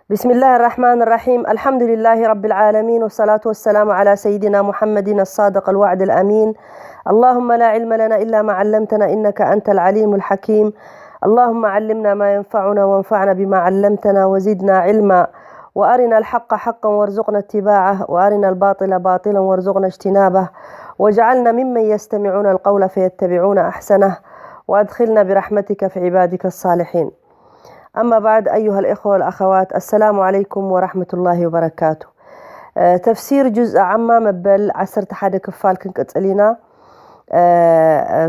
بسم الله الرحمن الرحيم. الحمد لله رب العالمين، والصلاة والسلام على سيدنا محمد الصادق الوعد الأمين. اللهم لا علم لنا إلا ما علمتنا إنك أنت العليم الحكيم. اللهم علمنا ما ينفعنا وانفعنا بما علمتنا وزدنا علما، وأرنا الحق حقا وارزقنا اتباعه، وأرنا الباطل باطلا وارزقنا اجتنابه، واجعلنا ممن يستمعون القول فيتبعون أحسنه، وأدخلنا برحمتك في عبادك الصالحين. أما بعد، أيها الإخوة والأخوات، السلام عليكم ورحمة الله وبركاته. ተፍሲር ጁዝ ዓማ መበል ዓሰርተ ሓደ ክፋል ክንቅጽል ኢና።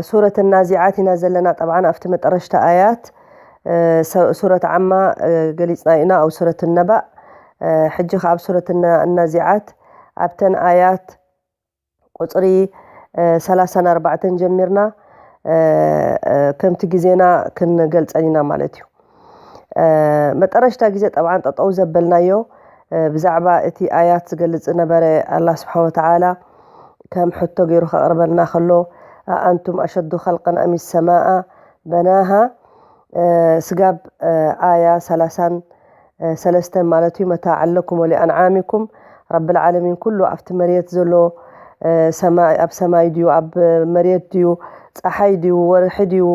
ሱረት ናዚዓት ኢና ዘለና። ጠብዓን ኣብቲ መጠረሽታ ኣያት ሱረት ዓማ ገሊጽና ኢና፣ ኣብ ሱረት ነባእ። ሕጂ ከ ኣብ ሱረት ናዚዓት ኣብተን ኣያት ቁጽሪ ሰላሳን ኣርባዕተን ጀሚርና ከምቲ ግዜና ክንገልጸን ኢና ማለት እዩ። መጠረሽታ ግዜ ጠብዓን ጠጠው ዘበልናዮ ብዛዕባ እቲ ኣያት ዝገልጽ ዝነበረ፣ ኣላህ ስብሓን ወተዓላ ከም ሕቶ ገይሩ ከቕርበልና ከሎ፣ ኣኣንቱም ኣሸዱ ኸልቀን ኣም ሰማኣ በናሃ፣ ስጋብ ኣያ ሰላሳን ሰለስተን ማለት እዩ። መታዓን ለኩም ወሊኣንዓሚኩም፣ ረብል ዓለሚን ኩሉ ኣብቲ መሬት ዘሎ ሰማይ፣ ኣብ ሰማይ ድዩ፣ ኣብ መሬት ድዩ፣ ፀሓይ ድዩ፣ ወርሒ ድዩ፣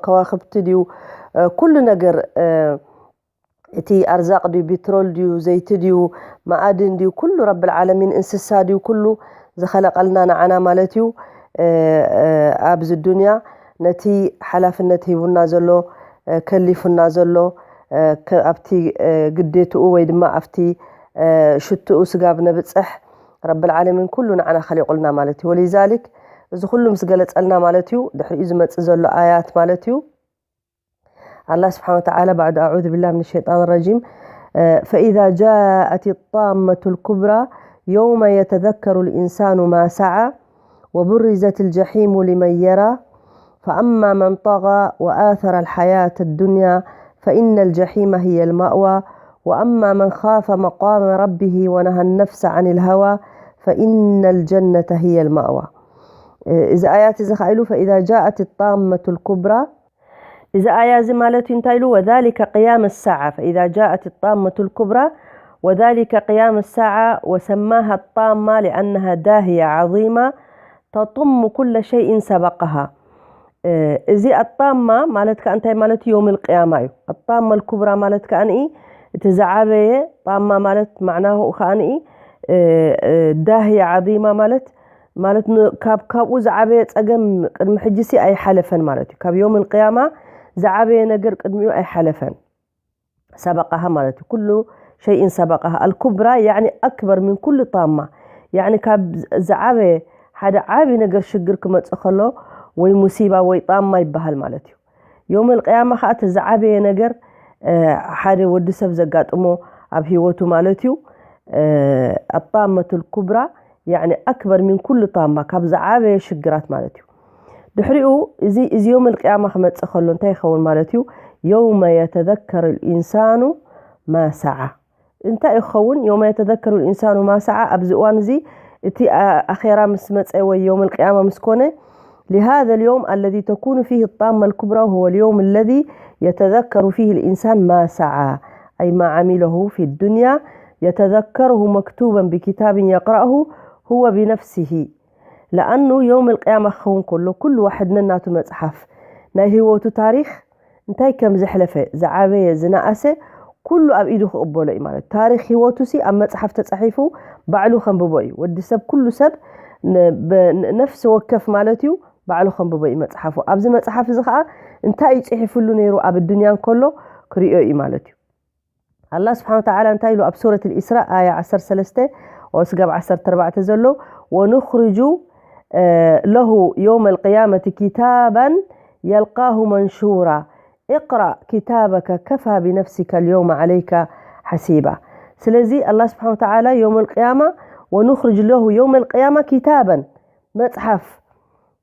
ከዋክብቲ ድዩ፣ ኩሉ ነገር፣ እቲ ኣርዛቅ ድዩ፣ ቢትሮል ድዩ፣ ዘይቲ ድዩ፣ መኣድን ድዩ፣ ኩሉ ረብል ዓለሚን፣ እንስሳ ድዩ፣ ኩሉ ዝኸለቀልና ንዓና ማለት እዩ። ኣብዚ ዱንያ ነቲ ሓላፍነት ሂቡና ዘሎ፣ ከሊፉና ዘሎ፣ ኣብቲ ግዴትኡ ወይ ድማ ኣብቲ ሽትኡ ስጋብ ነብፅሕ፣ ረብል ዓለሚን ኩሉ ንዓና ከሊቁልና ማለት እዩ። ወሊዛሊክ፣ እዚ ኩሉ ምስ ገለጸልና ማለት እዩ፣ ድሕሪኡ ዝመጽእ ዘሎ ኣያት ማለት እዩ። ኣላህ ስብሓን ወተዓላ ባዕዱ፣ ኣዑዙ ቢላህ ምን ሸይጣን ረጂም፣ ፈኢዛ ጃአት ጣመቱ ልኩብራ የውመ የተዘከሩ ልኢንሳኑ ማ ሰዓ ወቡሪዘት ልጀሒሙ ሊመን የራ ፈኣማ መን ጠጋ ወኣተረ ልሓያተ ዱንያ ፈኢነ ልጀሒመ ህየ ልማእዋ ወኣማ መን ኻፈ መቃመ ረቢሂ ወነሃ ነፍሰ ዓን ልሃዋ ፈኢነ ልጀነተ ህየ ልማእዋ። እዚ ኣያት እዚ ከኣ ኢሉ ፈኢዛ ጃአት ጣመቱ ልኩብራ፣ እዚ ኣያ እዚ ማለት እዩ እንታይ ኢሉ? ወዛሊከ ቅያም ሳዓ፣ ፈኢዛ ጃአት ጣመቱ ልኩብራ ወዛሊከ ቅያም ሳዓ ወሰማሃ ጣማ ሊኣነሃ ዳህያ ዓዚማ ተጥሙ ኩለ ሸይእን ሰበቀሃ። እዚ ኣጣማ ማለት ከኣ እንታይ ማለት እዩ? ዮም ልቅያማ እዩ። ኣጣማ ልኩብራ ማለት ከኣ እቲ ዝዓበየ ጣማ ማለት ማዕናሁ ከኣ ዳህያ ዓዚማ ማለት ማለት ን-፣ ካብ፣ ካብኡ ዝዓበየ ጸገም ቅድሚ ሕጂሲ ኣይሓለፈን ማለት እዩ። ካብ ዮም ልቅያማ ዝዓበየ ነገር ቅድሚኡ ኣይሓለፈን። ሰበቃሃ ማለት እዩ። ኩሉ ሸይእን ሰበቃሃ። ኣልኩብራ ያዕኒ ኣክበር ምን ኩሉ ጣማ። ያዕኒ ካብ ዝ-፣ ዝዓበየ ሓደ ዓቢ ነገር ሽግር ክመጽእ ከሎ ወይ ሙሲባ ወይ ጣማ ይበሃል ማለት እዩ። ዮም ልቅያማ ከዓ እቲ ዝዓበየ ነገር፣ እ፣ ሓደ ወዲ ሰብ ዘጋጥሞ ኣብ ህይወቱ ማለት እዩ። እ፣ ኣጣመቱ ልኩብራ ያዕኒ ኣክበር ምን ኩሉ ጣማ፣ ካብ ዝዓበየ ሽግራት ማለት እዩ። ድሕሪኡ እዚ፣ እዚ ዮም ልቅያማ ክመጽእ ከሎ እንታይ ይኸውን ማለት እዩ? የውመ የተዘከር ልኢንሳኑ ማ ሰዓ። እንታይ ይኸውን? የውመ የተዘከሩ ልኢንሳኑ ማ ሰዓ። ኣብዚ እዋን እዚ እቲ ኣ-፣ ኣኼራ ምስ መጸ ወይ ዮም ልቅያማ ምስ ኮነ፣ لهذا اليوم الذي تكون فيه الطامة الكبرى وهو اليوم الذي يتذكر فيه الإنسان ما سعى، أي ما عمله في الدنيا، يتذكره مكتوبا بكتاب يقرأه هو بنفسه. ለኣኑ ዮም ልቅያማ ክኸውን ከሎ ኩሉ ዋሕድ ነናቱ መጽሓፍ ናይ ህይወቱ ታሪኽ እንታይ ከም ዘሕለፈ፣ ዝዓበየ ዝነኣሰ ኩሉ ኣብ ኢዱ ክቕበሎ እዩ ማለት። ታሪኽ ህይወቱ ሲ ኣብ መጽሓፍ ተጻሒፉ ባዕሉ ከንብቦ እዩ። ወዲ ሰብ፣ ኩሉ ሰብ ን-፣ ብ-፣ ን-፣ ነፍሲ ወከፍ ማለት እዩ፣ ባዕሉ ከንብቦ እዩ መጽሓፉ። ኣብዚ መጽሓፍ እዚ ኸኣ እንታይ እዩ ጽሒፍሉ ነይሩ ኣብ ኣዱንያ እንከሎ ክርእዮ እዩ ማለት እዩ። ኣላህ ስብሓን ወተዓላ እንታይ ኢሉ ኣብ ሱረት ልኢስራእ ኣያ ዓሰርተ ሰለስተ ወስጋብ ዓሰርተ ኣርባዕተ ዘሎ፣ ወኑኽርጁ፣ እ፣ ለሁ የውመ ልቅያመቲ ኪታባን የልቃሁ መንሹራ፣ እቅራእ ኪታበከ ከፋ ብነፍሲከ ልየውመ ዓለይከ ሓሲባ። ስለዚ ኣላህ ስብሓን ወተዓላ የውመ ልቅያማ፣ ወኑኽርጅ ለሁ የውመ ልቅያማ ኪታበን፣ መጽሓፍ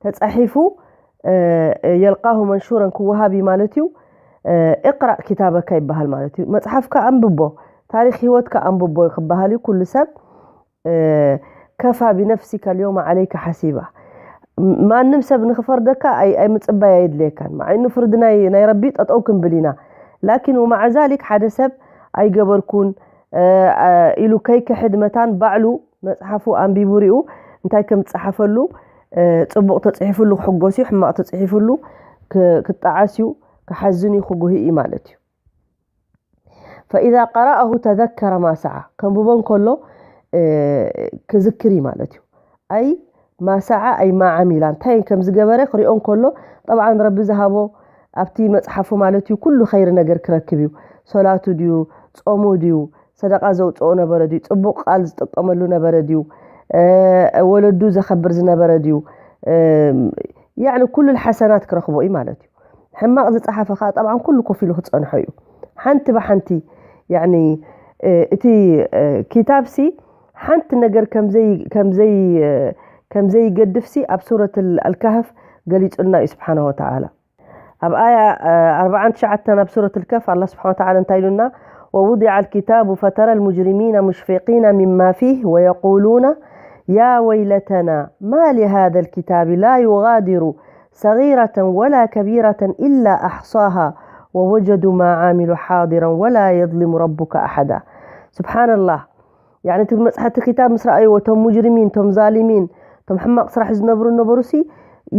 ተጻሒፉ፣ እ፣ የልቃሁ መንሹረን ክወሃብ እዩ ማለት እዩ። እ፣ እቅራእ ኪታበካ ይበሃል ማለት እዩ። መጽሓፍካ ኣንብቦ፣ ታሪኽ ህይወትካ ኣንብቦ ክበሃል እዩ። ኩሉ ሰብ፣ እ፣ ከፋ ብነፍሲካ ልዮመ ዓለይካ ሓሲባ። ም-፣ ማንም ሰብ ንኽፈርደካ ኣይ-፣ ኣይምጽባይ ኣየድልየካን። መዓይኑ ፍርዲ ናይ፣ ናይ ረቢ ጠጠው ክንብል ኢና። ላኪን ወመዓ ዛሊክ ሓደ ሰብ ኣይገበርኩን ኢሉ ከይክሕድ መታን ባዕሉ መፅሓፉ ኣንቢቡ ሪኡ እንታይ ከም ዝፀሓፈሉ፣ ፅቡቕ ተፅሒፉሉ ክሕጎስ እዩ፣ ሕማቕ ተፅሒፉሉ ክጣዓስ እዩ፣ ክሓዝን እዩ፣ ክጉህ እዩ ማለት እዩ። ፈኢዛ ቀረአሁ ተዘከረ ማ ሰዓ፣ ከንብቦ እንከሎ ክዝክር እዩ ማለት እዩ። ኣይ ማ ሰዓ ኣይ ማ ዓሚላ፣ እንታይ ከም ዝገበረ ክሪኦ እንከሎ፣ ጠብዓን ረቢ ዝሃቦ ኣብቲ መፅሓፉ ማለት እዩ ኩሉ ኸይሪ ነገር ክረክብ እዩ። ሶላቱ ድዩ፣ ፆሙ ድዩ፣ ሰደቃ ዘውፅኦ ነበረ ድዩ፣ ፅቡቕ ቃል ዝጥቀመሉ ነበረ ድዩ፣ ወለዱ ዘኸብር ዝነበረ ድዩ፣ ያዕኒ ኩሉ ሓሰናት ክረኽቦ እዩ ማለት እዩ። ሕማቕ ዝፀሓፈ ከዓ ጠብዓን ኩሉ ኮፍ ኢሉ ክፀንሖ እዩ። ሓንቲ ብሓንቲ ያዕኒ እቲ ኪታብሲ ሓንቲ ነገር ከምዘይገድፍሲ ኣብ ሱረት ኣልካህፍ ገሊፁልና እዩ ስብሓነ ወተዓላ። ኣብ ኣያ ኣርባዓን ትሽዓተን ኣብ ሱረት ኣልከፍ ኣላ ስብሓን ወተዓላ እንታይ ኢሉና? ووضع الكتاب فترى المجرمين مشفقين مما فيه ويقولون يا ويلتنا ما لهذا الكتاب لا يغادر صغيرة ولا كبيرة إلا أحصاها ووجدوا ما عملوا حاضرا ولا يظلم ربك أحدا. سبحان الله. ያዕኒ እቲ መፅሓፍቲ ክታብ ምስ ረኣይዎ እቶም ሙጅሪሚን፣ እቶም ዛሊሚን፣ እቶም ሕማቕ ስራሕ ዝነብሩ ነበሩ ሲ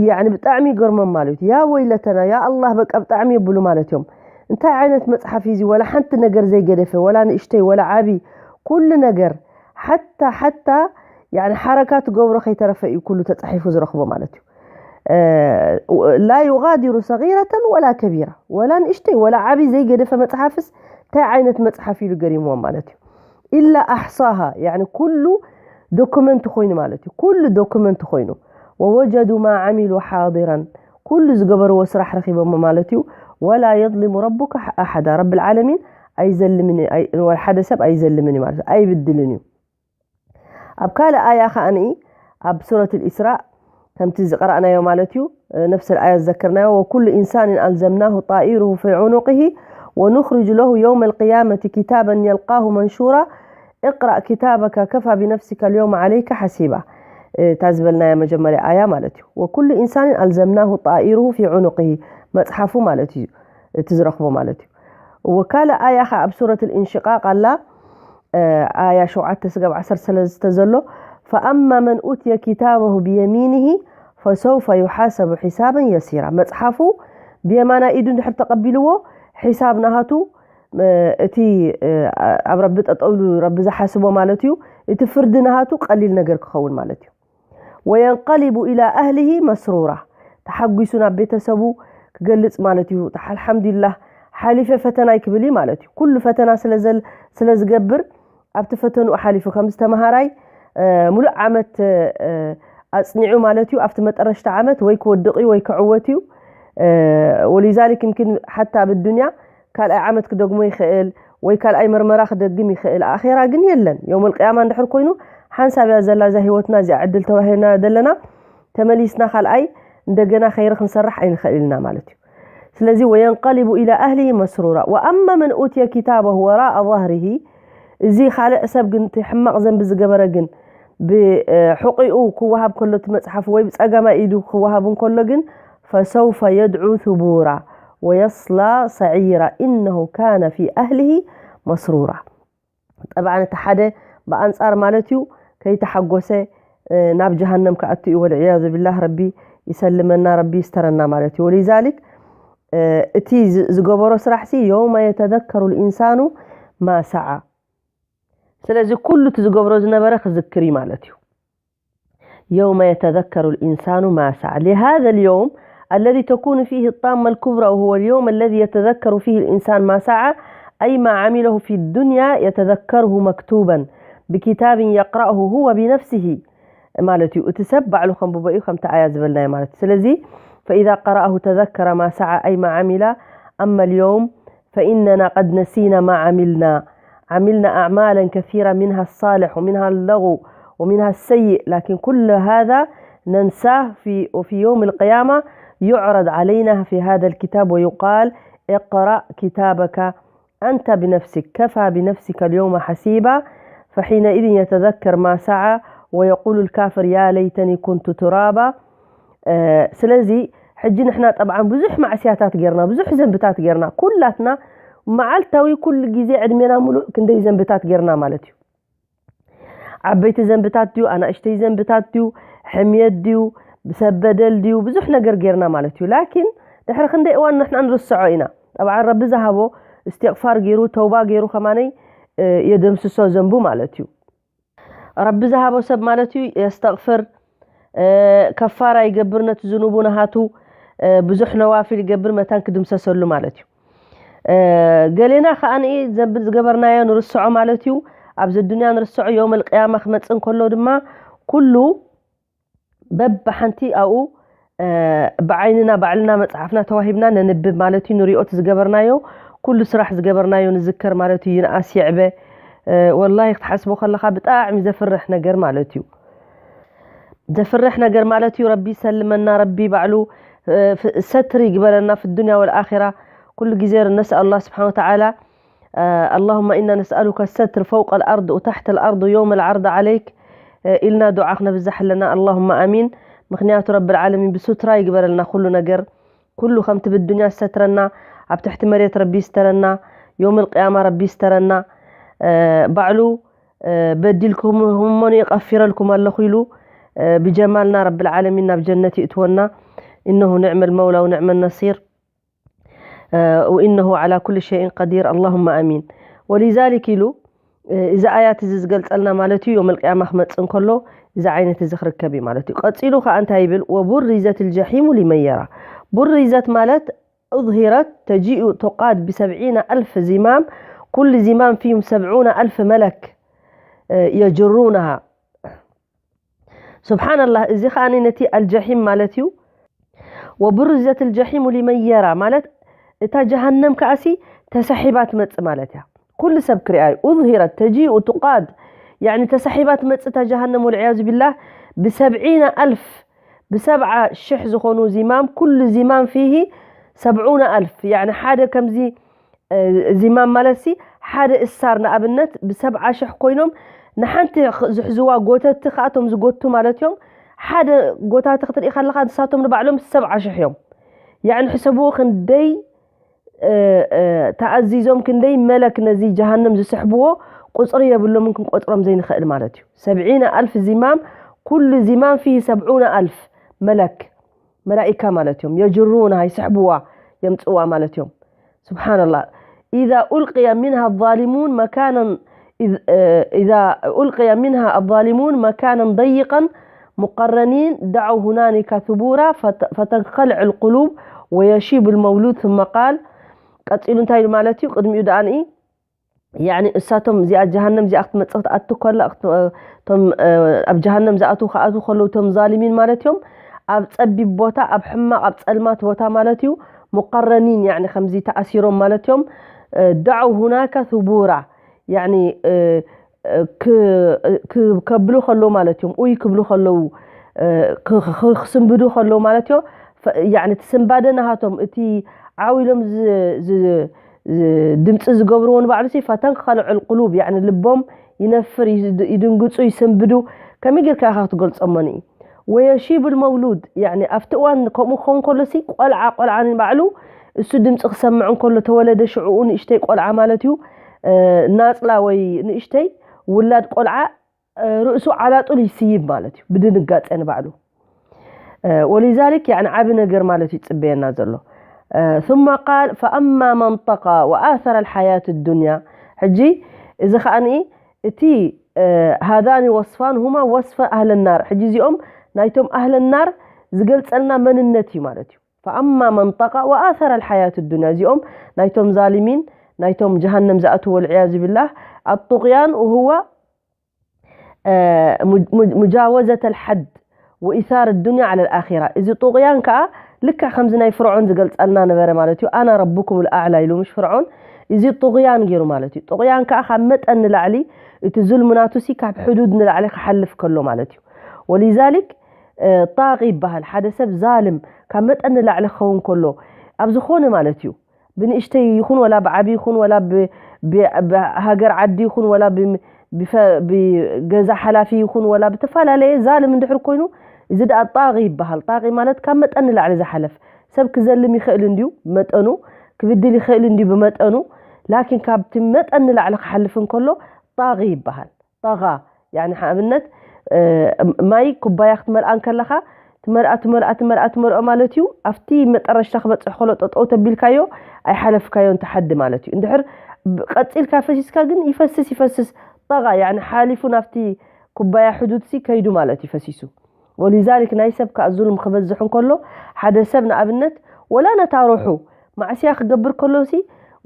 ያዕኒ ብጣዕሚ ይገርሞም ማለት እዩ። ያ ወይለተና ያ ኣላህ በቃ ብጣዕሚ የብሉ ማለት እዮም። እንታይ ዓይነት መፅሓፍ እዩ እዚ? ወላ ሓንቲ ነገር ዘይገደፈ፣ ወላ ንእሽተይ ወላ ዓቢ፣ ኩሉ ነገር ሓታ ሓታ ያዕኒ ሓረካ ትገብሮ ከይተረፈ እዩ ኩሉ ተፃሒፉ ዝረኽቦ ማለት እዩ። ላ ዩጋዲሩ ሰጊረተን ወላ ከቢራ፣ ወላ ንእሽተይ ወላ ዓብይ ዘይገደፈ መፅሓፍስ እንታይ ዓይነት መፅሓፍ ኢሉ ገሪምዎም ማለት እዩ። ኢላ ኣሕሳሃ ያዕኒ ኩሉ ዶኩመንት ኮይኑ ማለት እዩ። ኩሉ ዶኩመንት ኮይኑ ወወጀዱ ማ ዓሚሉ ሓዲራን ኩሉ ዝገበርዎ ስራሕ ረኺቦሞ ማለት እዩ። ወላ የዝሊሙ ረቡካ ኣሓዳ ረብል ዓለሚን ኣይዘልምን እዩ። ኣይ- ወላ ሓደ ሰብ ኣይዘልምን እዩ ማለት እዩ። ኣይብድልን እዩ። ኣብ ካልእ ኣያ ከኣኒ ኣብ ሱረት ልኢስራእ ከምቲ ዝቀራእናዮ ማለት እዩ። ነፍስ ኣያ ዝዘክርናዮ ወኩሉ ኢንሳንን ኣልዘምናሁ ጣኢሩሁ ፊ ዑኑቅሂ ወኑኽርጅ ለሁ የውመ ልቅያመቲ ኪታበን የልቃሁ መንሹራ እቅራእ ኪታበካ ከፋ ብነፍሲካ ልየውመ ዓለይካ ሓሲባ። እታ ዝበልናያ መጀመርያ ኣያ ማለት እዩ። ወኩሉ ኢንሳንን ኣልዘምናሁ ጣኢሩሁ ፊ ዑኑቅሂ መፅሓፉ ማለት እዩ። እቲ ዝረኽቦ ማለት እዩ። ወካልእ ኣያ ኸዓ ኣብ ሱረት ልእንሽቃቅ ኣላ ኣያ ሸውዓተ ስጋብ ዓሰርተ ሰለስተ ዘሎ ፈኣማ መን ኡትየ ኪታበሁ ብየሚንሂ ፈሰውፈ ዩሓሰቡ ሒሳበን የሲራ። መፅሓፉ ብየማናይ ኢዱ እንድሕር ተቐቢልዎ ሒሳብ ናሃቱ እቲ ኣብ ረቢ ጠጠው ኢሉ ረቢ ዝሓስቦ ማለት እዩ። እቲ ፍርዲ ናሃቱ ቀሊል ነገር ክኸውን ማለት እዩ። ወየንቀሊቡ ኢላ ኣህሊሂ መስሩራ ተሓጒሱ ናብ ቤተሰቡ ክገልፅ ማለት እዩ። ኣልሓምዱሊላህ ሓሊፈ ፈተናይ ክብል እዩ ማለት እዩ። ኩሉ ፈተና ስለ ዝገብር ኣብቲ ፈተንኡ ሓሊፉ ከምዚ ተምሃራይ ሙሉእ ዓመት ኣፅኒዑ ማለት እዩ። ኣብቲ መጠረሽታ ዓመት ወይ ክወድቕ እዩ ወይ ክዕወት እዩ። ወሊዛሊክ ምኪን ሓታ ኣብ ዱንያ ካልኣይ ዓመት ክደግሞ ይኽእል ወይ ካልኣይ መርመራ ክደግም ይኽእል። ኣኼራ ግን የለን። የውመል ቅያማ እንድሕር ኮይኑ ሓንሳብ እያ ዘላ እዛ ህይወትና እዚኣ ዕድል ተዋሂብና ዘለና ተመሊስና ካልኣይ እንደገና ኸይሪ ክንሰርሕ ኣይንኽእል ኢልና ማለት እዩ። ስለዚ ወየንቀሊቡ ኢላ ኣህሊሂ መስሩራ ወኣማ መን ኡትየ ኪታበሁ ወራኣ ظهره እዚ ካልእ ሰብ ግን እቲ ሕማቕ ዘንቢ ዝገበረ ግን ብሕቂኡ ክወሃብ ከሎ እቲ መፅሓፍ ወይ ብፀጋማይ ኢዱ ክወሃብ እንከሎ ግን ፈሰውፈ የድዑ ثቡራ ወየስላ ሰዒራ ኢነሁ ካነ ፊ ኣህሊሂ መስሩራ። ጠብዓን እቲ ሓደ ብኣንፃር ማለት እዩ ከይተሓጎሰ ናብ ጀሃነም ክኣቱ እዩ። ወልዕያዙ ቢላህ ረቢ ይሰልመና ረቢ ይስተረና ማለት እዩ። ወሊዛሊክ እቲ ዝገበሮ ስራሕ ሲ የውመ የተዘከሩ ልኢንሳኑ ማ ሰዓ። ስለዚ ኩሉ እቲ ዝገብሮ ዝነበረ ክዝክር እዩ ማለት እዩ። يوم يتذكر الإنسان ما سعى لهذا اليوم الذي تكون فيه الطامة الكبرى وهو اليوم الذي يتذكر فيه الإنسان ما سعى أي ما عمله في الدنيا يتذكره مكتوبا بكتاب يقرأه هو بنفسه ማለት እዩ። እቲ ሰብ ባዕሉ ከንብቦ እዩ ከምቲ ኣያ ዝበልናዮ ማለት እዩ። ስለዚ فإذا قرأه تذكر ما سعى أي ما عمل أما اليوم فإننا قد نسينا ما عملنا عملنا أعمالا كثيرة منها الصالح ومنها اللغو ومنها السيء لكن كل هذا ننساه في وفي يوم القيامة يعرض علينا في هذا الكتاب ويقال اقرأ كتابك أنت بنفسك كفى بنفسك اليوم حسيبا فحينئذ يتذكر ما سعى ويقول الكافر يا ليتني كنت ترابا ስለዚ ሕጂ ንሕና ጠብዓን ብዙሕ ማዕስያታት ጌርና ብዙሕ ዘንብታት ጌርና ኩላትና መዓልታዊ ኩሉ ግዜ ዕድሜና ሙሉእ ክንደይ ዘንብታት ጌርና ማለት እዩ። ዓበይቲ ዘንብታት ድዩ፣ ኣናእሽተይ ዘንብታት ድዩ፣ ሕምየት ድዩ፣ ሰብ በደል ድዩ፣ ብዙሕ ነገር ጌርና ማለት እዩ። ላኪን ድሕሪ ክንደይ እዋን ንሕና ንርስዖ ኢና። ጠብዓን ረቢ ዝሃቦ እስትቕፋር ገይሩ፣ ተውባ ገይሩ ከማነይ የደምስሶ ዘንቡ ማለት እዩ። ረቢ ዝሃቦ ሰብ ማለት እዩ የስተቕፍር፣ ከፋራ ይገብር ነቲ ዝኑቡ ናሃቱ፣ ብዙሕ ነዋፊል ይገብር መታን ክድምሰሰሉ ማለት እዩ። ገሌና ከኣ ዘንቢ ዝገበርናዮ ንርስዖ ማለት እዩ። ኣብዚ ዱንያ ንርስዖ፣ የውመል ቅያማ ክመጽእ እንከሎ ድማ ኩሉ በብሓንቲ ኣብኡ ብዓይንና ባዕልና መጽሓፍና ተዋሂብና ነንብብ ማለት እዩ። ንሪኦ እቲ ዝገበርናዮ ኩሉ ስራሕ ዝገበርናዮ ንዝከር ማለት እዩ። ይንኣስ ይዕበ ወላሂ ክትሓስቦ ከለኻ ብጣዕሚ ዘፍርሕ ነገር ማለት እዩ። ዘፍርሕ ነገር ማለት እዩ። ረቢ ይሰልመና፣ ረቢ ባዕሉ ሰትሪ ይግበረና في الدنيا والآخرة። ኩሉ ግዜ ነስኣል الله سبحانه وتعالى اللهم إنا نسألك الستر فوق الأرض وتحت الأرض يوم العرض عليك ኢልና ዱዓ ክነብዛሕ ኣለና። اللهم آمين። ምክንያቱ ረቢ العالمين ብሱትራ ይግበረልና ኩሉ ነገር። ኩሉ ከምቲ ብዱንያ ዝሰትረና ኣብ ትሕቲ መሬት ረቢ ይስተረና። የውመል ቅያማ ረቢ ይስተረና። ባዕሉ በዲልኩም እሞኒ እቐፊረልኩም ኣለኹ ኢሉ ብጀማልና ረቢ العالمين ናብ ጀነት ይእትወና። إنه نعم المولى ونعم النصير وإنه على كل شيء قدير اللهم آمين። ولذلك ኢሉ እዚ ኣያት እዚ ዝገልጸልና ማለት እዩ። የውመል ቅያማ ክመጽእ እንከሎ እዚ ዓይነት እዚ ክርከብ እዩ ማለት እዩ። ቀጺሉ ከኣ እንታይ ይብል? وبرزت الجحيم لمن يرى. برزت ማለት أظهرت تجيء تقاد بسبعين ألف زمام كل زمام فيهم سبعون ألف ملك يجرونها. سبحان الله እዚ ከኣ ነቲ الجحيم ማለት እዩ። وبرزت الجحيم لمن يرى ማለት እታ ጀሃነም ከኣሲ ተሳሒባ ትመጽእ ማለት እያ። ኩሉ ሰብ ክሪኣ እዩ። أظهرت تجيء تقاد يعني ተሳሒባ ትመጽእ እታ ጀሃነም والعياذ بالله بسبعين ألف ብሰብዓ ሽሕ ዝኾኑ زمام كل زمام فيه سبعون ألف يعني ሓደ ከምዚ زمام ማለት ሲ ሓደ እሳር ንኣብነት ብሰብዓ ሽሕ ኮይኖም ንሓንቲ ዝሕዝዋ ጎተቲ ከኣቶም ዝጎቱ ማለት እዮም። ሓደ ጎታቲ ክትርኢ ከለኻ ንሳቶም ንባዕሎም ሰብዓ ሽሕ እዮም። ያዕኒ ሕሰብዎ ክንደይ ተኣዚዞም ክንደይ መለክ ነዚ ጀሃነም ዝስሕብዎ ቁፅሪ የብሎምን ክንቆፅሮም ዘይንኽእል ማለት እዩ። سبعين ألف زمام كل زمام فيه سبعون ألف ملك መላኢካ ማለት እዮም። يجرونها ይስሕብዋ የምፅዋ ማለት እዮም። سبحان الله إذا ألقي منها الظالمون مكانا إذ- إذا ألقي منها الظالمون مكانا ضيقا مقرنين دعوا هنالك ثبورا فت- فتنخلع القلوب ويشيب المولود ثم قال ቀፂሉ እንታይ ኢሉ ማለት እዩ? ቅድሚኡ ደኣ ንኢ ያኒ እሳቶም እዚኣ ጀሃነም እዚኣ ክትመፅእ ክትኣቱ ከላ እቶም ኣብ ጀሃነም ዝኣትዉ ክኣትዉ ከለዉ እቶም ዛሊሚን ማለት እዮም ኣብ ፀቢብ ቦታ ኣብ ሕማቕ ኣብ ፀልማት ቦታ ማለት እዩ ሙቀረኒን ያኒ ከምዚ ተኣሲሮም ማለት እዮም دعوا هناك ثبورا ያኒ ከብሉ ከለዉ ማለት እዮም ኡይ ክብሉ ከለዉ ክስንብዱ ከለዉ ማለት እዮም ያኒ እቲ ስንባደ ናሃቶም እቲ ዓው ኢሎም ድምፂ ዝገብርዎ ንባዕሉ ሲ ፈተንከልዑ ልቁሉብ ያኒ ልቦም ይነፍር ይድንግፁ ይስንብዱ ከመይ ጌርካ ኢኻ ክትገልፆሞ ንኢ ويشيب المولود ያኒ ኣብቲ እዋን ከምኡ ክኸውን ከሎ ሲ ቆልዓ ቆልዓ ንባዕሉ እሱ ድምፂ ክሰምዕ እንከሎ ተወለደ ሽዕኡ ንእሽተይ ቆልዓ ማለት እዩ ናፅላ ወይ ንእሽተይ ውላድ ቆልዓ ርእሱ ዓላጡል ይስይብ ማለት እዩ ብድንጋፀ ንባዕሉ ولذلك يعني ዓቢ ነገር ማለት እዩ ፅበየና ዘሎ ثم قال فأما من طغى وآثر الحياة الدنيا ሕጂ እዚ ከዓኒ እቲ هذان وصفان هما وصف أهل النار ሕጂ እዚኦም ናይቶም أهل النار ዝገልፀልና መንነት እዩ ማለት እዩ فأما من طغى وآثر الحياة الدنيا እዚኦም ናይቶም ዛሊሚን ናይቶም ጀሃነም ዝኣትዎ والعياذ بالله الطغيان وهو مجاوزة الحد وإثار الدنيا على الآخرة እዚ طغيان ከዓ ልክዕ ከምዚ ናይ ፍርዖን ዝገልፀልና ነበረ ማለት እዩ أنا ربكم الأعلى ኢሉ ምሽ ፍርዖን እዚ طغيان ገይሩ ማለት እዩ طغيان ከዓ ካብ መጠን ንላዕሊ እቲ ዙልሙ ናቱ ሲ ካብ ሕዱድ ንላዕሊ ክሓልፍ ከሎ ማለት እዩ ولذلك طاغي ይበሃል ሓደ ሰብ ዛልም ካብ መጠን ንላዕሊ ክኸውን ከሎ ኣብ ዝኾነ ማለት እዩ ብንእሽተይ ይኹን ወላ ብዓቢ ይኹን ወላ ብሃገር ዓዲ ይኹን ወላ ብገዛ ሓላፊ ይኹን ወላ ብተፈላለየ ዛልም እንድሕር ኮይኑ እዚ ደኣ ጣቂ ይበሃል ጣቂ ማለት ካብ መጠን ንላዕሊ ዝሓለፍ ሰብ ክዘልም ይኽእል እንድዩ መጠኑ ክብድል ይኽእል እንድዩ ብመጠኑ ላኪን ካብቲ መጠን ንላዕሊ ክሓልፍ እንከሎ ጣጊ ይበሃል። ጣጋ፣ ያኒ ንኣብነት፣ እ፣ ማይ ኩባያ ክትመልኣ እንከለኻ፣ ትመልኣ፣ ትመልኣ፣ ትመልኣ፣ ትመልኦ ማለት እዩ። ኣብቲ መጠረሽታ ክበጽሕ ከሎ ጠጠው ተቢልካዮ፣ ኣይሓለፍካዮን፣ ተሓዲ ማለት እዩ። እንድሕር ብ-፣ ቀጺልካ ፈሲስካ ግን ይፈስስ፣ ይፈስስ። ጣጋ፣ ያኒ ሓሊፉ ናብቲ ኩባያ ሕዱድሲ ከይዱ ማለት እዩ፣ ፈሲሱ። ወሊዛሊክ ናይ ሰብ ከኣ ዙልም ክበዝሕ እንከሎ፣ ሓደ ሰብ ንኣብነት ወላ ነታ ሩሑ ማዕስያ ክገብር ከሎሲ፣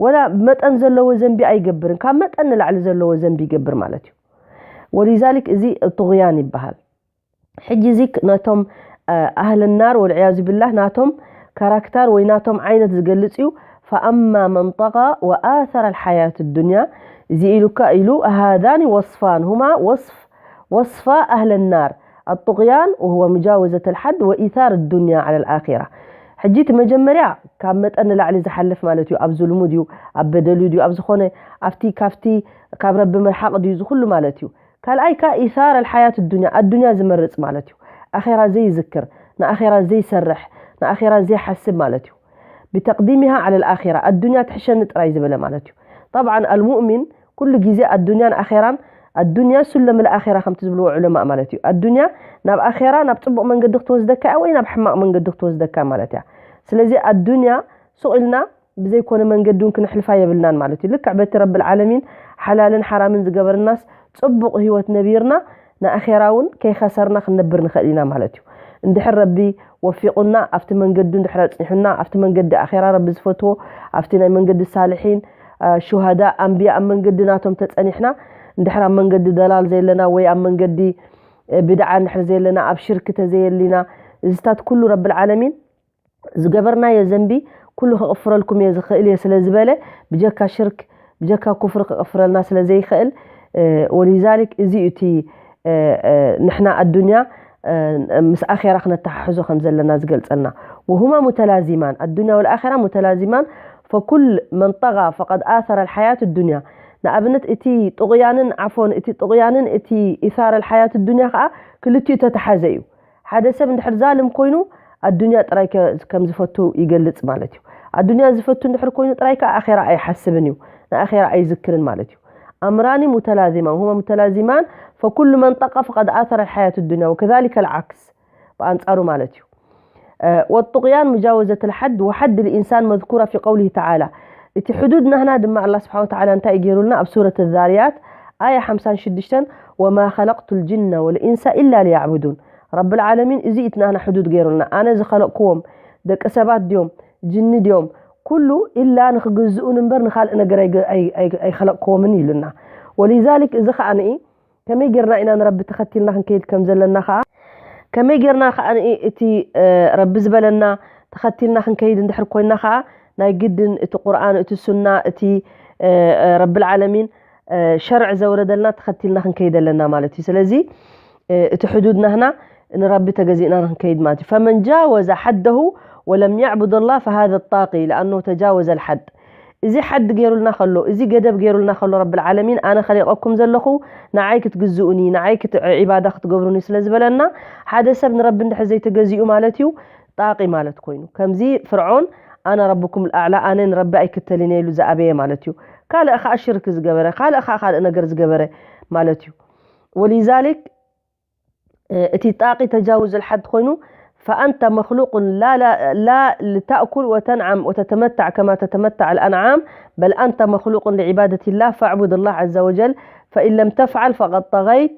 ወላ መጠን ዘለዎ ዘንቢ ኣይገብርን፣ ካብ መጠን ንላዕሊ ዘለዎ ዘንቢ ይገብር ማለት እዩ። ወሊዛሊክ እዚ ጥጉያን ይበሃል። ሕጂ እዚ ክ-፣ ነቶም፣ እ፣ ኣህል ናር ወልዕያዙ ቢላህ ናቶም ካራክተር ወይ ናቶም ዓይነት ዝገልጽ እዩ። ፈኣማ መን ጠጋ ወኣሰረ ልሓያት ዱንያ፣ እዚ ኢሉካ ኢሉ፣ ሃዛኒ ወስፋን ሁማ ወስፍ ወስፋ ኣህል ናር፣ ኣጡቅያን ወሁወ ሙጃወዘት ልሓድ ወኢሳር ዱንያ ዓላ ልኣኺራ። ሕጂ እቲ መጀመርያ ካብ መጠን ንላዕሊ ዝሓልፍ ማለት እዩ። ኣብ ዙልሙ ድዩ፣ ኣብ በደሉ ድዩ፣ ኣብ ዝኾነ ኣብቲ ካብቲ ካብ ረቢ ምርሓቕ ድዩ፣ እዚ ኩሉ ማለት እዩ። ካልኣይ ከኣ ኢሳር ኣልሓያት ዱንያ፣ ኣዱንያ ዝመርጽ ማለት እዩ። ኣኼራ ዘይዝክር፣ ንኣኼራ ዘይሰርሕ፣ ንኣኼራ ዘይሓስብ ማለት እዩ። ብተቅዲሚሃ ዓለ ልኣኺራ፣ ኣዱንያ ትሕሸኒ ጥራይ ዝበለ ማለት እዩ። ጠብዓን ኣልሙእሚን ኩሉ ግዜ ኣዱንያን ኣኼራን፣ ኣዱንያ ሱለም ልኣኺራ ከምቲ ዝብልዎ ዑለማእ ማለት እዩ። ኣዱንያ ናብ ኣኼራ፣ ናብ ጽቡቕ መንገዲ ክትወስደካ እያ ወይ ናብ ሕማቕ መንገዲ ክትወስደካ ማለት እያ። ስለዚ ኣዱንያ ሱቕ ኢልና ብዘይኮነ መንገዲ እውን ክነሕልፋ የብልናን ማለት እዩ። ልክዕ በቲ ረብል ዓለሚን ሓላልን ሓራምን ዝገበርናስ ጽቡቕ ህይወት ነቢርና ንኣኼራ እውን ከይኸሰርና ክንነብር ንኽእል ኢና ማለት እዩ። እንድሕር ረቢ ወፊቑና፣ ኣብቲ መንገዲ እንድሕር ኣጽኒሑና፣ ኣብቲ መንገዲ ኣኼራ ረቢ ዝፈትዎ፣ ኣብቲ ናይ መንገዲ ሳልሒን፣ አ፣ ሹሃዳ፣ ኣንብያ ኣብ መንገዲ ናቶም ተጸኒሕና፣ እንድሕር ኣብ መንገዲ ደላል ዘለና ወይ ኣብ መንገዲ፣ እ፣ ብድዓ እንድሕር ዘለና፣ ኣብ ሽርክ ተዘየሊና፣ እዚታት ኩሉ ረብል ዓለሚን ዝገበርናዮ ዘንቢ ኩሉ ክቕፍረልኩም እየ ዝኽእል እየ ስለ ዝበለ፣ ብጀካ ሽርክ፣ ብጀካ ኩፍሪ ክቕፍረልና ስለ ዘይኽእል፣ እ፣ ወሊዛሊክ እዚ እዩ እቲ፣ እ፣ እ፣ ንሕና ኣዱንያ፣ እ፣ ምስ ኣኼራ ክነተሓሕዞ ከም ዘለና ዝገልጸልና። ወሁማ ሙተላዚማን፣ ኣዱንያ ወልኣኼራ ሙተላዚማን፣ ፈኩል መን ጠጋ ፈቀድ ኣሰረ ልሓያት ዱንያ። ንኣብነት እቲ ጥቑያንን፣ ዓፎን፣ እቲ ጥቑያንን እቲ ኢሳር ልሓያት ዱንያ ከኣ ክልቲኡ ተተሓዘ እዩ። ሓደ ሰብ እንድሕር ዛልም ኮይኑ ኣዱንያ ጥራይ ከ-፣ ከም ዝፈቱ ይገልጽ ማለት እዩ። ኣዱንያ ዝፈቱ እንድሕር ኮይኑ ጥራይ ከኣ ኣኼራ ኣይሓስብን እዩ። ንኣኼራ ኣይዝክርን ማለት እዩ። ኣምራኒ ሙተላዚማን፣ ሁማ ሙተላዚማን፣ ፈኩሉ መን ጠጋ ፈቀድ ኣሰረ ልሓያት ዱንያ ወከዛሊከ ልዓክስ፣ ብኣንጻሩ ማለት እዩ። እ፣ ወጡቅያን ሙጃወዘት ልሓድ ወሓድ ልኢንሳን መዝኩራ ፊ ቀውሊሂ ተዓላ። እቲ ሕዱድ ናህና ድማ ኣላህ ስብሓን ወተዓላ እንታይ እዩ ገይሩልና? ኣብ ሱረት ዛርያት ኣያ ሓምሳን ሽዱሽተን፣ ወማ ኸለቅቱ ልጅነ ወልኢንሳ ኢላ ሊያዕቡዱን። ረብል ዓለሚን እዚ እዩ እቲ ናህና ሕዱድ ገይሩልና። ኣነ ዝኸለቅክዎም ደቂ ሰባት ድዮም፣ ጅኒ ድዮም፣ ኩሉ ኢላ ንኽግዝኡን እምበር ንኻልእ ነገር ኣይገ-፣ ኣይ-፣ ኣይ-፣ ኣይኸለቅክዎምን ኢሉና። ወሊዛሊክ እዚ ኸኣ ንኢ ከመይ ጌርና ኢና ንረቢ ተኸቲልና ክንከይድ ከም ዘለና ኸኣ፣ ከመይ ጌርና ኸኣ ንኢ እቲ፣ እ፣ ረቢ ዝበለና ተኸቲልና ክንከይድ እንድሕር ኮይንና ኸኣ፣ ናይ ግድን እቲ ቁርኣን፣ እቲ ሱና፣ እቲ፣ እ፣ እ፣ ረብል ዓለሚን፣ እ፣ ሸርዕ ዘውረደልና ተኸቲልና ክንከይድ ኣለና ማለት እዩ። ስለዚ፣ እ፣ እቲ ሕዱድ ናህና ንረቢ ተገዚእና ንክንከይድ ማለት እዩ። ፈመን ጃወዘ ሓደሁ ወለም ያዕቡድ ላህ ፈሃዘ ጣቂ ለኣነሁ ተጃወዘ ልሓድ። እዚ ሓድ ገይሩልና ከሎ፣ እዚ ገደብ ገይሩልና ከሎ ረብል ዓለሚን፣ ኣነ ኸሊቐኩም ዘለኹ ንዓይ ክትግዝኡኒ፣ ንዓይ ክት-፣ ዒባዳ ክትገብሩኒ ስለ ዝበለና፣ ሓደ ሰብ ንረቢ እንድሕር ዘይተገዚኡ ማለት እዩ፣ ጣቂ ማለት ኮይኑ። ከምዚ ፍርዖን፣ ኣነ ረብኩም ልኣዕላ፣ ኣነ ንረቢ ኣይክተልን እየ ኢሉ ዝኣበየ ማለት እዩ። ካልእ ኸኣ ሽርክ ዝገበረ፣ ካልእ ኸኣ ካልእ ነገር ዝገበረ ማለት እዩ። ወሊዛሊክ፣ እቲ ጣቂ ተጃውዝ ልሓድ ኮይኑ፣ ፈኣንተ መክሉቁን ላ፣ ላ፣ ላ ልታእኩል ወተንዓም ወተተመታዕ ከማ ተተመታዕ ልኣንዓም፣ በል ኣንተ መክሉቁን ልዒባደት ላህ ፈዕቡድ ላህ ዐዘ ወጀል፣ ፈኢን ለም ተፍዓል ፈቀድ ጠገይት፣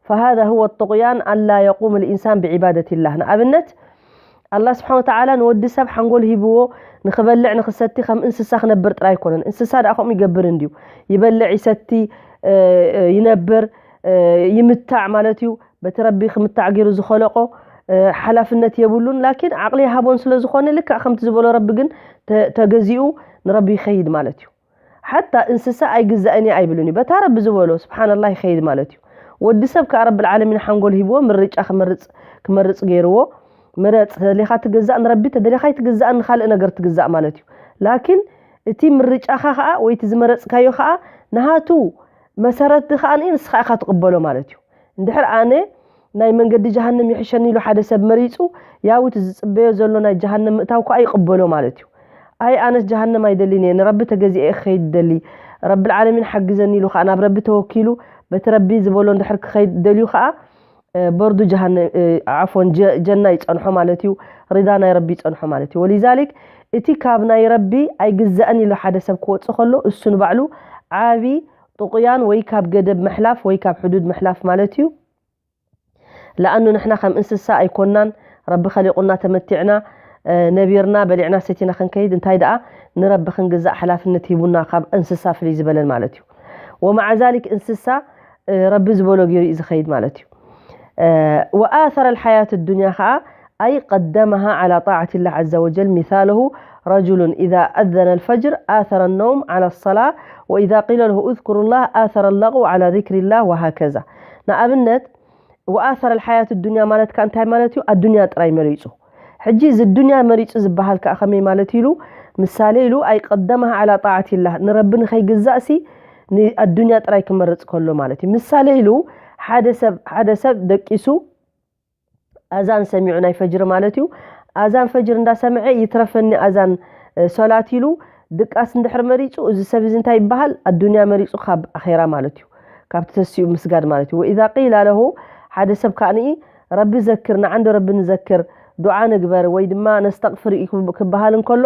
ፈሃዛ ሁወ ጥቁያን ኣላ የቁም ልኢንሳን ብዒባደት ላህ። ንኣብነት፣ ኣላህ ስብሓን ወተዓላ ንወዲ ሰብ ሓንጎል ሂብዎ ንኽበልዕ ንኽሰቲ ከም እንስሳ ክነብር ጥራይ ኣይኮነን። እንስሳ ደኣ ከምኡ ይገብር እንድዩ። ይበልዕ፣ ይሰቲ፣ እ፣ እ፣ ይነብር፣ እ፣ ይምታዕ ማለት እዩ። በቲ ረቢ ክምታዕ ገይሩ ዝኸለቆ፣ እ፣ ሓላፍነት የብሉን። ላኪን ዓቕሊ ይሃቦን ስለ ዝኾነ ልክዕ ከምቲ ዝበሎ ረቢ ግን ተ-፣ ተገዚኡ ንረቢ ይኸይድ ማለት እዩ። ሓታ እንስሳ ኣይግዛእን እየ ኣይብልን እዩ። በታ ረቢ ዝበሎ ስብሓንላህ ይኸይድ ማለት እዩ። ወዲ ሰብ ከኣ ረብል ዓለሚን ሓንጎል ሂብዎ ምርጫ ክመርጽ፣ ክመርጽ ገይርዎ። ምረጽ፣ ተደሊኻ ትግዛእ ንረቢ፣ ተደሊኻ ኣይትግዛእን ንኻልእ ነገር ትግዛእ ማለት እዩ። ላኪን እቲ ምርጫኻ ኸኣ ወይ እቲ ዝመረጽካዮ ኸኣ ንሃቱ መሰረት ከኣ ንኢ ንስኻ ኢኻ ትቕበሎ ማለት እዩ። እንድሕር ኣነ ናይ መንገዲ ጀሃነም ይሕሸኒ ኢሉ ሓደ ሰብ መሪጹ፣ ያው እቲ ዝጽበዮ ዘሎ ናይ ጀሃነም ምእታው ከኣ ይቕበሎ ማለት እዩ። ኣይ ኣነስ ጀሃነም ኣይደልን እየ፣ ንረቢ ተገዚኤ ክኸይድ ደሊ፣ ረቢ ዓለሚን ሓግዘኒ ኢሉ ከዓ ናብ ረቢ ተወኪሉ በቲ ረቢ ዝበሎ እንድሕር ክኸይድ ደልዩ ከዓ በርዱ ጀሃነም ዓፎን ጀና ይፀንሖ ማለት እዩ። ሪዳ ናይ ረቢ ይፀንሖ ማለት እዩ። ወሊዛሊክ እቲ ካብ ናይ ረቢ ኣይግዛእን ኢሉ ሓደ ሰብ ክወፅእ ከሎ እሱ ንባዕሉ ዓቢ ጥቁያን ወይ ካብ ገደብ ምሕላፍ ወይ ካብ ሕዱድ ምሕላፍ ማለት እዩ። ለኣኑ ንሕና ከም እንስሳ ኣይኮናን። ረቢ ከሊቁና ተመቲዕና ነቢርና በሊዕና ሰቲና ክንከይድ እንታይ ደኣ ንረቢ ክንግዛእ ሓላፍነት ሂቡና ካብ እንስሳ ፍልይ ዝበለን ማለት እዩ። ወመዓ ዛሊክ እንስሳ ረቢ ዝበሎ ገይሩ እዩ ዝኸይድ ማለት እዩ። وآثر الحياة الدنيا خاء أي قدمها على طاعة الله عز وجل. مثاله رجل إذا أذن الفجر آثر النوم على الصلاة، وإذا قيل له اذكر الله آثر اللغو على ذكر الله، وهكذا. ንኣብነት وآثر الحياة الدنيا ማለት ከ እንታይ ማለት እዩ? ኣዱንያ ጥራይ መሪፁ። ሕጂ እዚ ኣዱንያ መሪፁ ዝበሃል ከኣ ከመይ ማለት ኢሉ? ምሳሌ ኢሉ أي قدمها على طاعة الله ንረቢ ንኸይግዛእሲ ንኣዱንያ ጥራይ ክመርፅ ከሎ ማለት እዩ። ምሳሌ ኢሉ ሓደ ሰብ ሓደ ሰብ ደቂሱ ኣዛን ሰሚዑ ናይ ፈጅሪ ማለት እዩ። ኣዛን ፈጅሪ እንዳሰምዐ ይትረፈኒ ኣዛን ሶላት ኢሉ ድቃስ እንድሕር መሪፁ እዚ ሰብ እዚ እንታይ ይበሃል? ኣዱንያ መሪፁ ካብ ኣኼራ ማለት እዩ። ካብቲ ተሲኡ ምስጋድ ማለት እዩ። وإذا قيل له ሓደ ሰብ ከኣ ንኢ ረቢ ዘክር ንዓንዶ ረቢ ንዘክር ዱዓ ንግበር ወይ ድማ ነስተቕፍር እዩ ክበሃል እንከሎ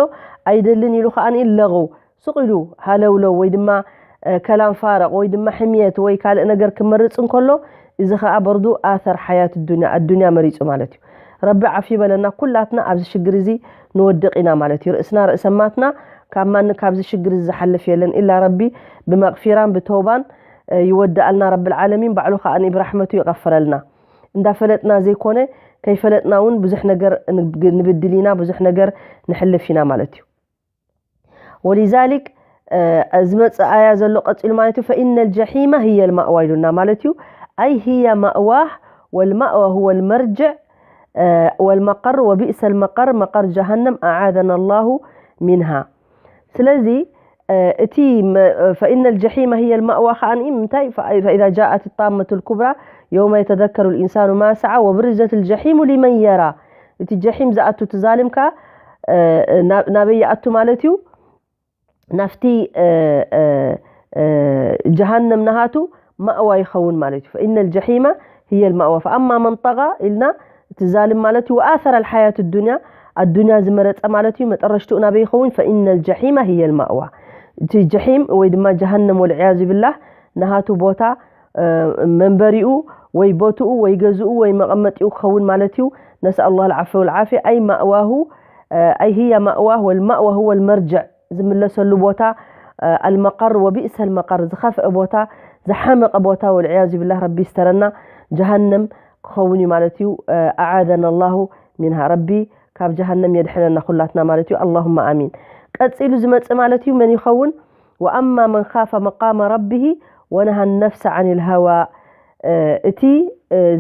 ኣይደልን ኢሉ ከኣ ንኢ ለغው ስቕ ኢሉ ሃለውለው ወይ ድማ ከላም ፋረቕ ወይ ድማ ሕምየት ወይ ካልእ ነገር ክመርፅ እንከሎ እዚ ከዓ በርዱ ኣሰር ሓያት ዱንያ ኣዱንያ መሪፁ ማለት እዩ። ረቢ ዓፊ በለና ኩላትና ኣብዚ ሽግር እዚ ንወድቕ ኢና ማለት እዩ። ርእስና ርእሰማትና ካብ ማን ካብዚ ሽግር እዚ ዝሓልፍ የለን ኢላ ረቢ ብመቕፊራን ብተውባን ይወድኣልና ረቢ ዓለሚን ባዕሉ ከዓ ብራሕመቱ ይቐፍረልና። እንዳፈለጥና ዘይኮነ ከይፈለጥና እውን ብዙሕ ነገር ንብድል ኢና ብዙሕ ነገር ንሕልፍ ኢና ማለት እዩ። ولذلك ዝመፅእ ኣያ ዘሎ ቀፂሉ ማለት እዩ فإن الجحيم هي المأوى ኢሉና ማለት እዩ። أي هي مأواه والمأوى هو المرجع والمقر وبئس المقر مقر جهنم أعاذنا الله منها. ስለዚ እቲ فإن الجحيم هي المأوى ከኣ እንታይ فإذا جاءت الطامة الكبرى يوم يتذكر الإنسان ما سعى وبرزت الجحيم لمن يرى እቲ ጀሒም ዝኣቱ እቲ ዛልም ከኣ ናበይ ይኣቱ ማለት እዩ? ናፍቲ ጀሃነም ናሃቱ ማእዋ ይኸውን ማለት እዩ። فإن الجحيم هي المأوى فأما من طغى ኢልና እቲ ዛልም ማለት እዩ وآثر الحياة الدنيا ኣዱንያ ዝመረፀ ማለት እዩ መጠረሽትኡ ናበይ ይኸውን فإن الجحيم هي المأوى እቲ ጀሒም ወይ ድማ ጀሃነም والعياذ بالله ናሃቱ ቦታ መንበሪኡ ወይ ቦትኡ ወይ ገዝኡ ወይ መቐመጢኡ ክኸውን ማለት እዩ። نسأل الله العفو والعافية أي مأواه أي هي مأواه والمأوى هو المرجع ዝምለሰሉ ቦታ المقر وبئس المقر ዝኸፍአ ቦታ ዝሓመቐ ቦታ والعياذ بالله ረቢ ይስተረና ጀሃነም ክኸውን እዩ ማለት እዩ። أعاذنا الله منها ረቢ ካብ ጀሃነም የድሕነና ኩላትና ማለት እዩ። اللهم آمين። ቀፂሉ ዝመፅእ ማለት እዩ መን ይኸውን? وأما من خاف مقام ربه ونهى النفس عن الهوى እቲ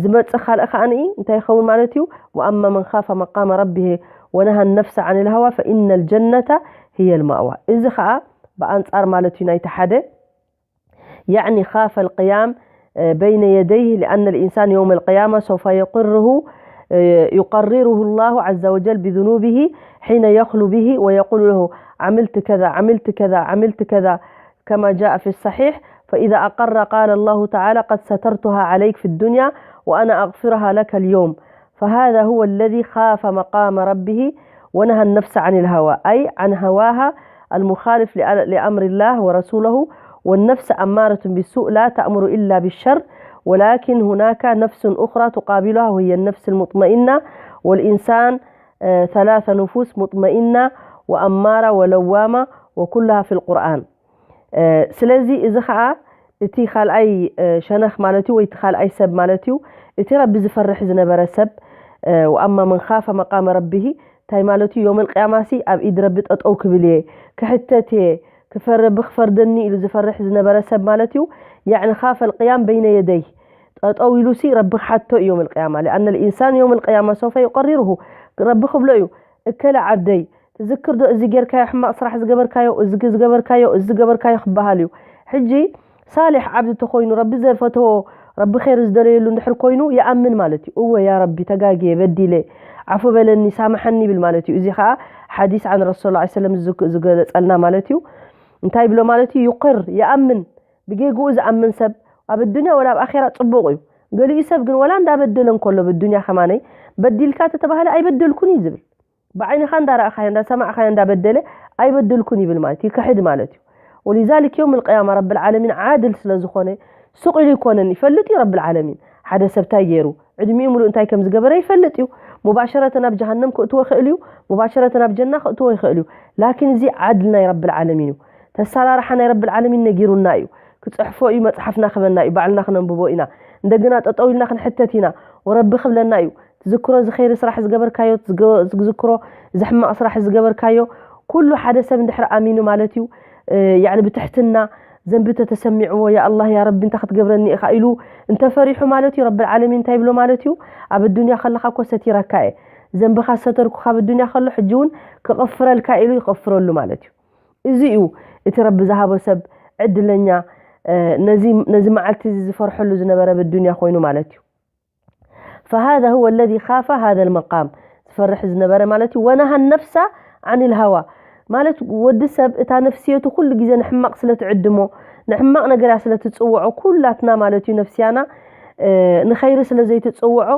ዝመፅእ ካልእ ከኣ እንታይ ይኸውን ማለት እዩ? وأما من خاف مقام ربه ونهى النفس عن الهوى فإن الجنة هي المأوى እዚ ከኣ ብኣንፃር ማለት እዩ ናይቲ ሓደ يعني خاف القيام بين يديه لأن الإنسان يوم القيامة سوف يقره يقرره الله عز وجل بذنوبه حين يخلو به ويقول له عملت كذا عملت كذا عملت كذا كما جاء في الصحيح فإذا أقر قال الله تعالى قد سترتها عليك في الدنيا وأنا أغفرها لك اليوم فهذا هو الذي خاف مقام ربه ونهى النفس عن الهوى أي عن هواها المخالف لأمر الله ورسوله والنفس أمارة بالسوء لا تأمر إلا بالشر ولكن هناك نفس أخرى تقابلها وهي النفس المطمئنة والإنسان ثلاث نفوس مطمئنة وأمارة ولوامة وكلها في القرآن ስለዚ እዚ ከዓ እቲ ካልኣይ ሸነኽ ማለት እዩ ወይ እቲ ካልኣይ ሰብ ማለት እዩ እቲ ረቢ ዝፈርሕ ዝነበረ ሰብ وأما من خاف مقام ربه እንታይ ማለት እዩ يوم القيامة ሲ ኣብ ኢድ ረቢ ጠጠው ክብል እየ ክሕተት እየ ክፈር ረቢ ክፈርደኒ ኢሉ ዝፈርሕ ዝነበረ ሰብ ማለት እዩ يعني خاف القيام بين يديه ጠጠው ኢሉ ሲ ረቢ ክሓቶ እዩ يوم القيامة لأن الإنسان يوم القيامة سوف يقرره ረቢ ክብሎ እዩ እከለ ዓብደይ ትዝክር ዶ እዚ ጌርካዮ ሕማቕ ስራሕ ዝገበርካዮ እዚ ዝገበርካዮ እዚ ዝገበርካዮ ክበሃል እዩ ሕጂ ሳሌሕ ዓብዲ ተኮይኑ ረቢ ዘፈተዎ ረቢ ኸይር ዝደለየሉ እንድሕር ኮይኑ ይኣምን ማለት እዩ እወ ያ ረቢ ተጋግየ በዲለ ዓፉ በለኒ ሳምሓኒ ይብል ማለት እዩ። እዚ ከዓ ሓዲስ ዓን ረሱል ላ ሰለም ዝገለፀልና ማለት እዩ። እንታይ ይብሎ ማለት እዩ? ይቅር ይኣምን፣ ብጌግኡ ዝኣምን ሰብ ኣብ ኣዱንያ ወላ ኣብ ኣኼራ ፅቡቕ እዩ። ገሊኡ ሰብ ግን ወላ እንዳበደለ እንከሎ ብዱንያ ከማነይ በዲልካ ተተባህለ ኣይበደልኩን እዩ ዝብል። ብዓይንኻ እንዳረኣኻዮ እንዳሰማዕኻዮ እንዳበደለ ኣይበደልኩን ይብል ማለት ይክሕድ ማለት እዩ። ወሊዛሊክ የውም ልቅያማ ረብል ዓለሚን ዓድል ስለ ዝኾነ ሱቕ ኢሉ ይኮነን ይፈልጥ እዩ ረብል ዓለሚን። ሓደ ሰብ እንታይ ገይሩ ዕድሚኡ ሙሉእ እንታይ ከም ዝገበረ ይፈልጥ እዩ። ሙባሸረተን ኣብ ጀሃነም ክእትዎ ይኽእል እዩ። ሙባሸረተን ኣብ ጀና ክእትዎ ይኽእል እዩ። ላኪን እዚ ዓድል ናይ ረብል ዓለሚን እዩ። ተሰራርሓ ናይ ረብል ዓለሚን ነጊሩና እዩ። ክፅሕፎ እዩ፣ መፅሓፍና ክበና እዩ፣ ባዕልና ክነንብቦ ኢና። እንደገና ጠጠው ኢልና ክንሕተት ኢና። ወረቢ ክብለና እዩ። ትዝክሮ እዚ ኸይሪ ስራሕ ዝገበርካዮ ትዝክሮ፣ እዚ ሕማቕ ስራሕ ዝገበርካዮ ኩሉ ሓደ ሰብ እንድሕር ኣሚኑ ማለት እዩ። ያዕኒ ብትሕትና ዘንቢ ተተሰሚዕዎ ያ ኣላህ ያ ረቢ እንታይ ክትገብረኒ ኢኻ ኢሉ እንተፈሪሑ ማለት እዩ። ረብል ዓለሚን እንታይ ይብሎ ማለት እዩ? ኣብ ኣዱንያ ከለኻ እኮ ሰቲረካ እየ፣ ዘንብኻ ሰተርኩ ካብ ኣዱንያ ከሎ ሕጂ እውን ክቕፍረልካ ኢሉ ይቕፍረሉ ማለት እዩ። እዚ እዩ እቲ ረቢ ዝሃቦ ሰብ ዕድለኛ። ነዚ መዓልቲ እዚ ዝፈርሐሉ ዝነበረ ብዱንያ ኮይኑ ማለት እዩ። فهذا هو الذي خاف هذا المقام ዝፈርሕ ዝነበረ ማለት እዩ። ونهى النفس عن الهوى ማለት ወዲ ሰብ እታ ነፍስየቱ ኩሉ ግዜ ንሕማቕ ስለ ትዕድሞ ንሕማቕ ነገር እያ ስለ ትፅውዖ ኩላትና ማለት እዩ ነፍስያና ንኸይሪ ስለ ዘይትፅውዖ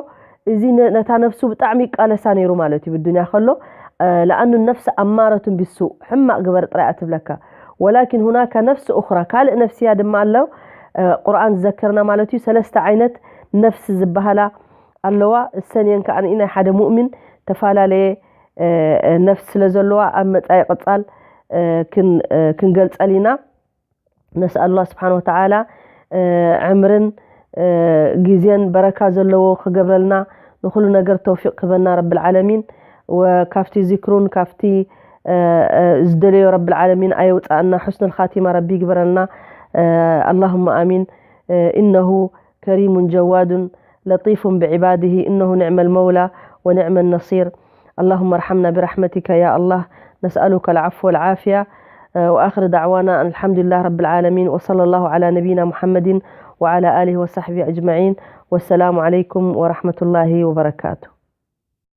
እዚ ነታ ነፍሱ ብጣዕሚ ይቃለሳ ነይሩ ማለት እዩ ብዱንያ ከሎ። لأن النفس أمارة بالسوء ሕማቕ ግበር ጥራይ እያ ትብለካ። ولكن هناك نفس أخرى ካልእ ነፍስያ ድማ ኣሎ። ቁርኣን ዝዘክርና ማለት እዩ ሰለስተ ዓይነት ነፍሲ ዝበሃላ ኣለዋ። እሰን እየን ከዓ ናይ ሓደ ሙእሚን ተፈላለየ ነፍሲ ስለ ዘለዋ ኣብ መፃኢ ቅፃል ክንገልፀል ኢና። ነስኣል ኣላህ ስብሓን ወተዓላ ዕምርን ግዜን በረካ ዘለዎ ክገብረልና ንኩሉ ነገር ተውፊቅ ክበና ረብል ዓለሚን። ወካፍቲ ዚክሩን ካፍቲ ዝደለዮ ረብል ዓለሚን ኣየውፃእና። ሑስኑል ኻቲማ ረቢ ይግበረልና። ኣላሁመ ኣሚን። إنه كريم جواد لطيف بعباده إنه نعم المولى ونعم النصير. اللهم ارحمنا برحمتك يا الله. نسألك العفو والعافية. وآخر دعوانا أن الحمد لله رب العالمين، وصلى الله على نبينا محمد وعلى آله وصحبه أجمعين. والسلام عليكم ورحمة الله وبركاته.